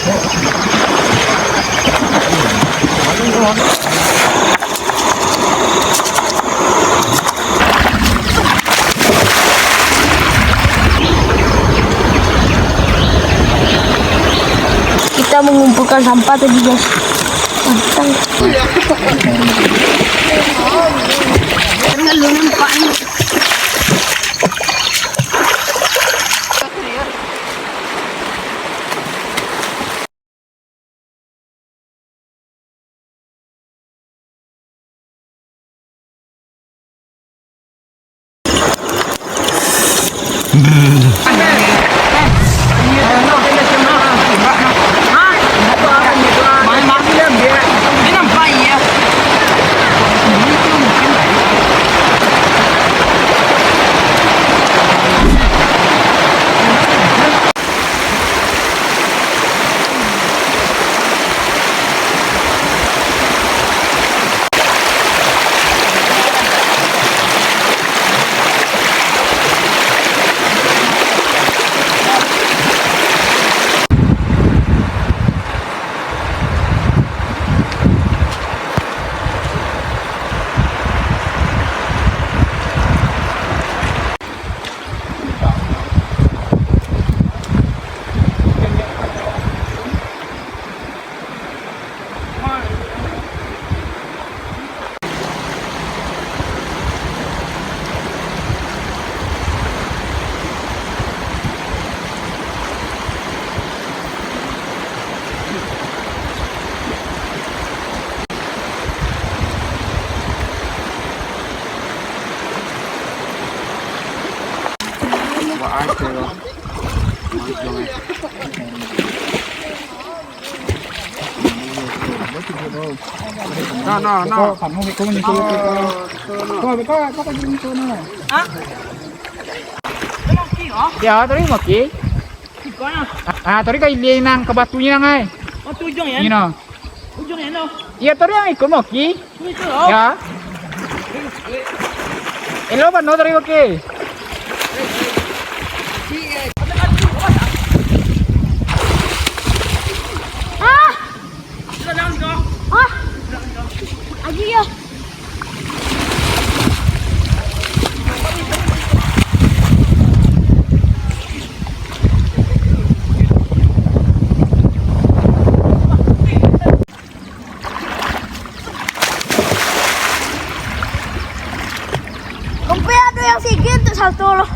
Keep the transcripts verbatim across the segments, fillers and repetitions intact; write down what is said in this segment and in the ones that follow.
Kita mengumpulkan sampah tadi, guys. Santai. Jangan lu nampak ni. Nah, nah, nah. Ya, tadi maki. Ah, tadi ka ilia nang ka batunyo nang ai. Oh, tu ujung ya? Ino. Ujung ya, no. Iya, tadi yang ikut maki. Ya. Elo bano tadi maki. Ah! Ah! Aji ya. Sampai ada yang sigit tu salto lah.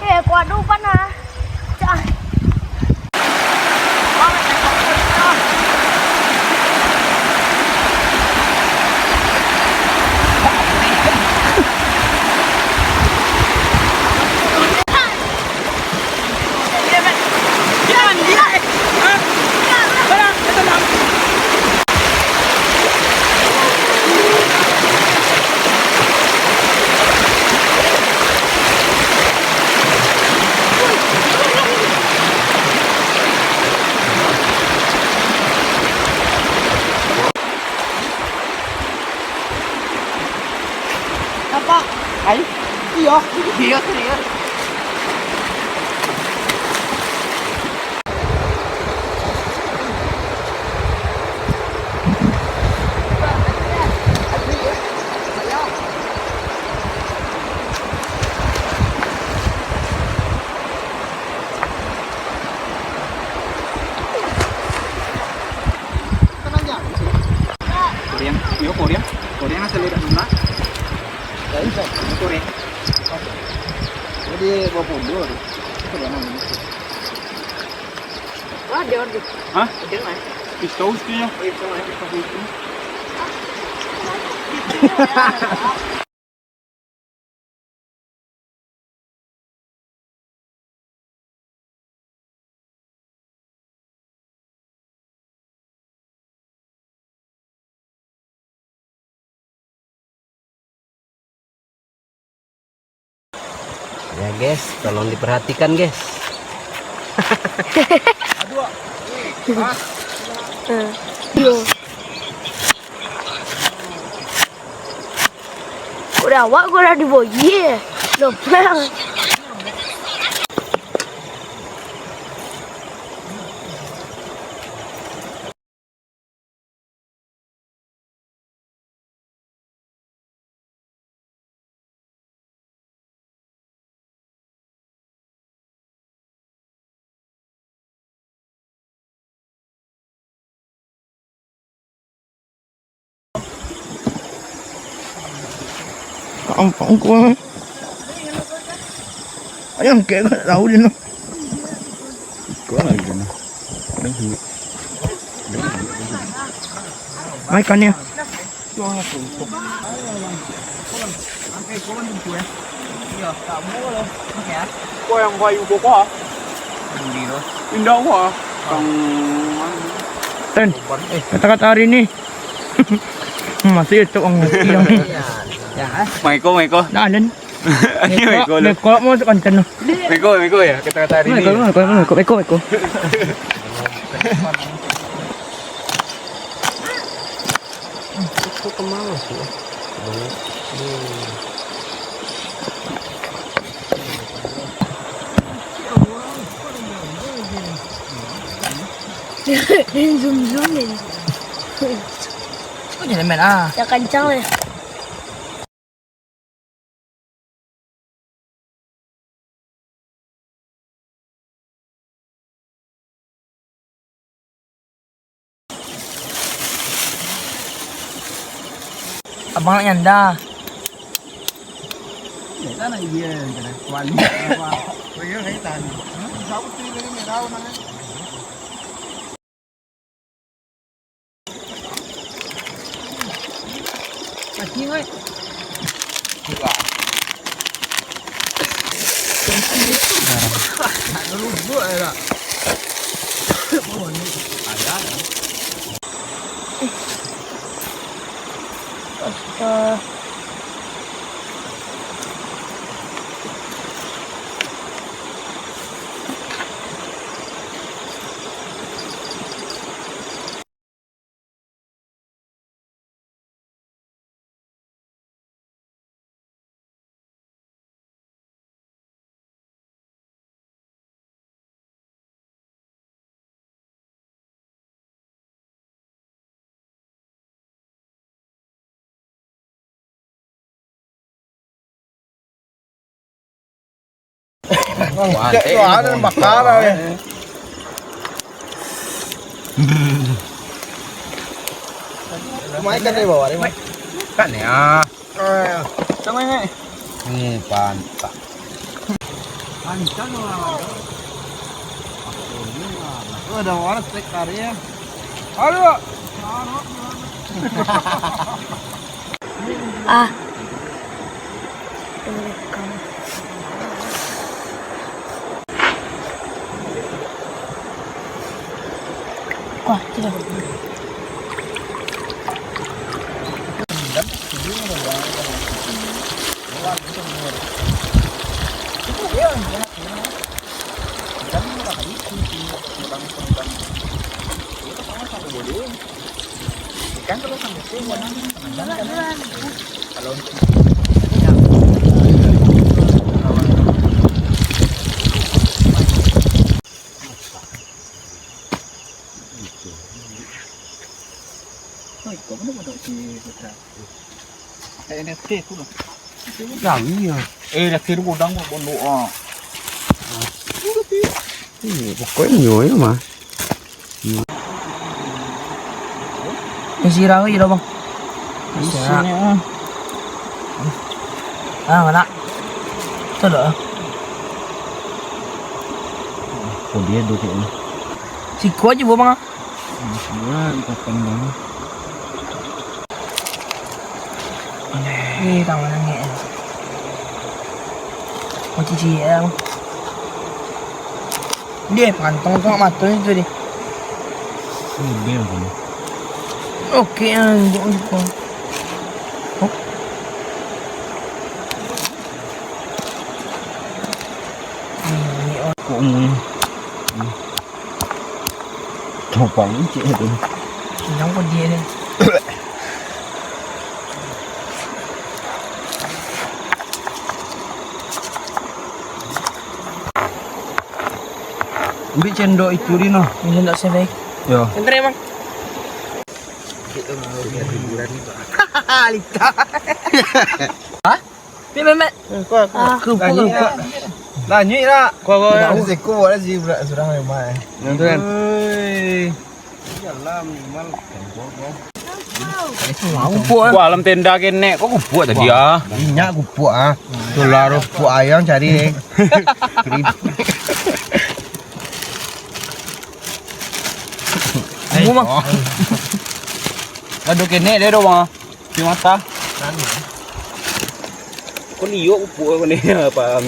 Eh, kuat dupan ah. Cak. Apa? Ai? Iyo. Iyo, serius. Korean, yo Korean, Korean asal dari mana? Dari Korean. Jadi bawa pondok tu. Korean mana? Wah, dia orang tu. Hah? Dia mana? Pisau sih ya. Oh, itu mana? Pisau itu. Ya, guys, tolong diperhatikan, guys. Aduh. Ah. Eh, yo. Udah awak gua lah diboye. Lopang. Ampang kuah. Ayam kayak gak tahu dia no. Kuah lagi dia no. Mai ikan dia. Kau yang kayu kau kah? Indah wah. Kang. Ten, kata-kata hari ni. Masih itu orang ngerti dong. Maiko, maiko. Nah, Len. Maiko lu. Maiko mau masuk konten tu. Maiko, maiko ya, kata-kata hari ni. Maiko, maiko, maiko, maiko, maiko. Itu kemana sih? Zoom zoom ni. Kau jangan main ah. Ya kencang deh. Abang nak nyanda. Mati, woi. Nak dulu buat je lah. Oh, ni ayah. Astaga. Wah, cek tu ada bakar, eh. Mai kan dari bawah ni, Mai. Kan ya. Sama ini. Ni pantak. Pantak lah. Oh, ada orang stek kari ya. Aduh. Ah. Wah, tidak. Ikan kalau sampai tu, kalau untuk Oi, kau mana bodoh si Putra? Kayak N F T tu lah. Jangan ya. Eh, N F T tu godang pun bodoh ah. Iya, pokoknya nyoy mah. Isi rawi dah, Bang. Isi ni, ah. Ah, mana? Betul lah. Oh, dia duduk ni. Siko aja, Bang. Semua ikatan bang. Eh, kawan nangis. Mau cici ya. Dia pantang tu mato itu dia. Ini dia kan. Oke, ah, gua lupa. Oh. Ini, oh. Kok ini? Copang cik tu. Kenyang pun dia ni. Ambil cendok itu, Dino. Ini nak saya baik. Yo. Bentar ya, Bang. Lita. Hah? Ni Memet. Aku, aku. Ah. Aku, aku. Lanjut lah. Kau, kau. Tahu seko boleh sih, sudah memang. Yang tu kan. Oi. Kupuak, eh. Wah, alam tenda kenek. Kok kupuak tadi, ah? Minyak kupuak, ah. Tulah kupuak ayam cari, eh. Kamu mah. Aduh, kenek dia doh, Bang. Di mata. Kau liok kupuak kau ni, apa?